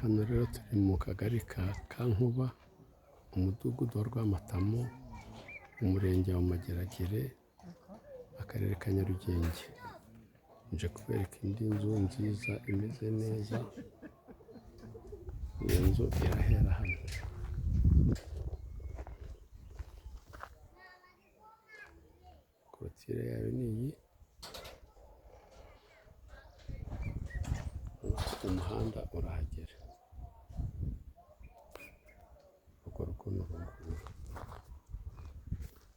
Hano rero turi mu kagari ka Kankuba, umudugudu wa Rwamatamu, umurenge wa Mageragere, akarere ka Nyarugenge. Nje kubereka indi nzu nziza imeze neza, iyo nzu irahera hano. Korotire yayo ni iyi, umuhanda urahagera. Urwo rugo ni uru nguru.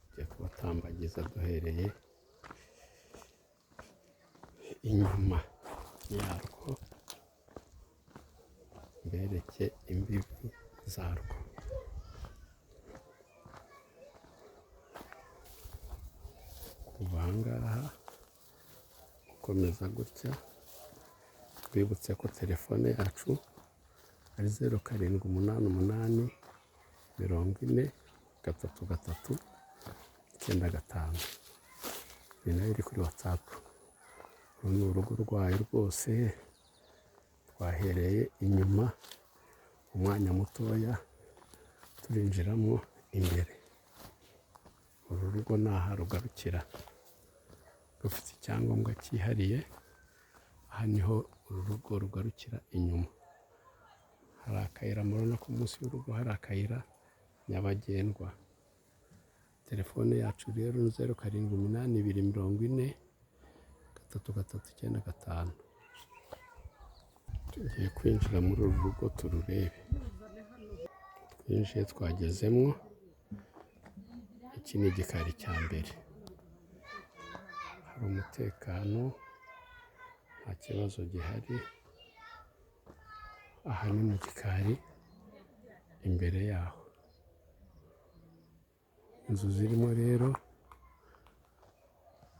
Tugiye kubatambagiza duhereye inyuma yarwo, mbereke imbibi zarwo. Kuva aha ngaha ukomeza gutya, twibutse ko telefone yacu ari 0788 40 33 95. Ni nayo iri kuri WhatsApp. Uru ni urugo rwayo rwose, twahereye inyuma umwanya mutoya turinjiramo imbere. Uru rugo ni aha rugarukira, rufite icyangombwa cyihariye, aha niho uru rugo rugarukira inyuma. Hari akayira, murabona ko munsi y'urugo hari akayira nyabagendwa. Telefone yacu rero ni 0782 40 33 95. Tugiye kwinjira muri uru rugo tururebe. Twinjiye twagezemo, iki ni igikari cya mbere. Hari umutekano, nta kibazo gihari, aha ni mu gikari imbere yaho. Inzu zirimo rero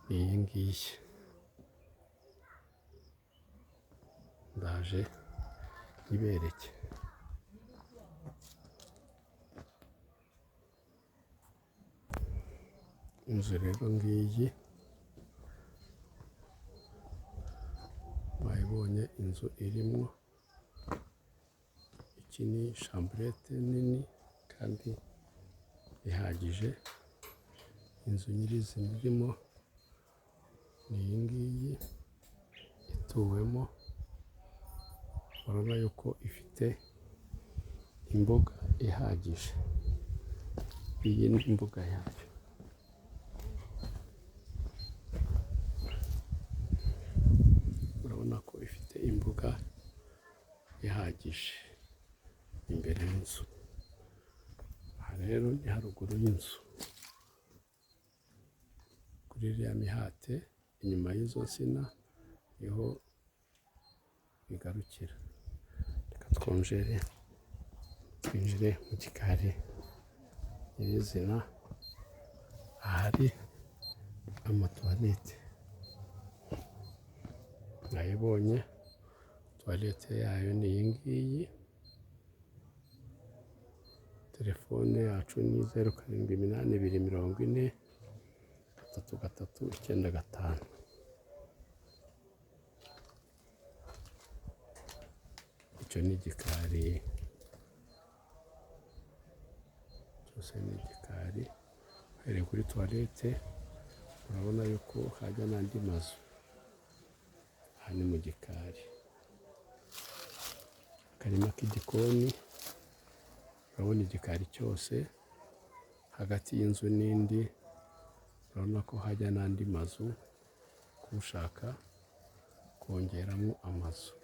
ni iyi ngiyi. Ndaje nyibereke. Inzu rero ngiyi, mwayibonye inzu irimo, iki ni chambrette nini kandi ihagije, inzu nyirizina irimo ni iyi ngiyi ituwemo, urabona yuko ifite imbuga ihagije. Iyi ni imbuga yayo. Urabona ko ifite imbuga ihagije imbere y'inzu. Aha rero ni haruguru y'inzu. Kuri iriya mihate inyuma y'izo nsina niho bigarukira. Reka twongere twinjire mu gikari nyirizina, ahari amatuwarete. Mwayibonye, tuwarete yayo ni iyi ngiyi, telefone yacu ni 0782 40 33 95. Icyo ni igikari, cyose ni igikari, uhereye kuri tuwarete urabona yuko hajya n'andi mazu. Aha ni mu gikari. Akarima k'igikoni, urabona igikari cyose, hagati y'inzu n'indi, urabona ko hajya n'andi mazu, ushaka kongeramo amazu.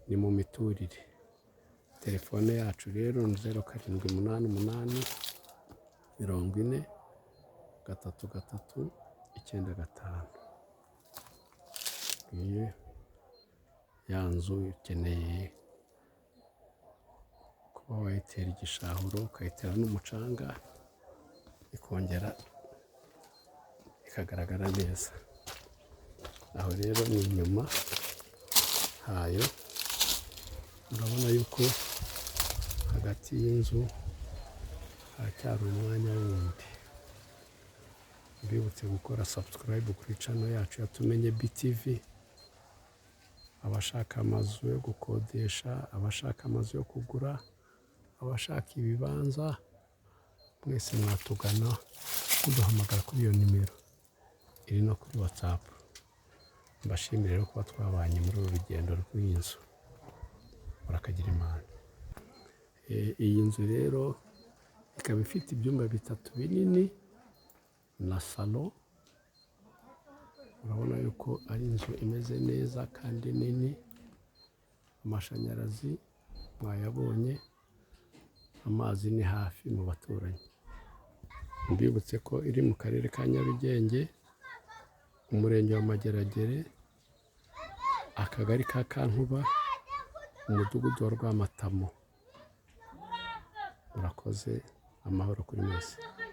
Ni mu miturire. Telefone yacu rero ni 0788 40 33 95. Ngiyi ya nzu ukeneye kuba wayitera igishahuro, ukayitera n'umucanga, ikongera ikagaragara neza. Aho rero ni inyuma hayo, urabona yuko hagati y'inzu haracyari umwanya wundi. Mbibutse gukora subscribe kuri channel yacu ya Tumenye BTV. Abashaka amazu yo gukodesha, abashaka amazu yo kugura, abashaka ibibanza, mwese mwatugana muduhamagara kuri iyo nimero iri no kuri WhatsApp. Mbashimire rero kuba twabanye muri uru rugendo rw'iyi nzu. Murakagira Imana. Iyi nzu rero ikaba ifite ibyumba bitatu binini na salo. Urabona yuko ari inzu imeze neza kandi nini. Amashanyarazi mwayabonye, amazi ni hafi mu baturanyi. Mbibutse ko iri mu karere ka Nyarugenge, umurenge wa Mageragere, akagari ka Kankuba, umudugudu wa Rwamatamo. Murakoze, amahoro kuri mwese.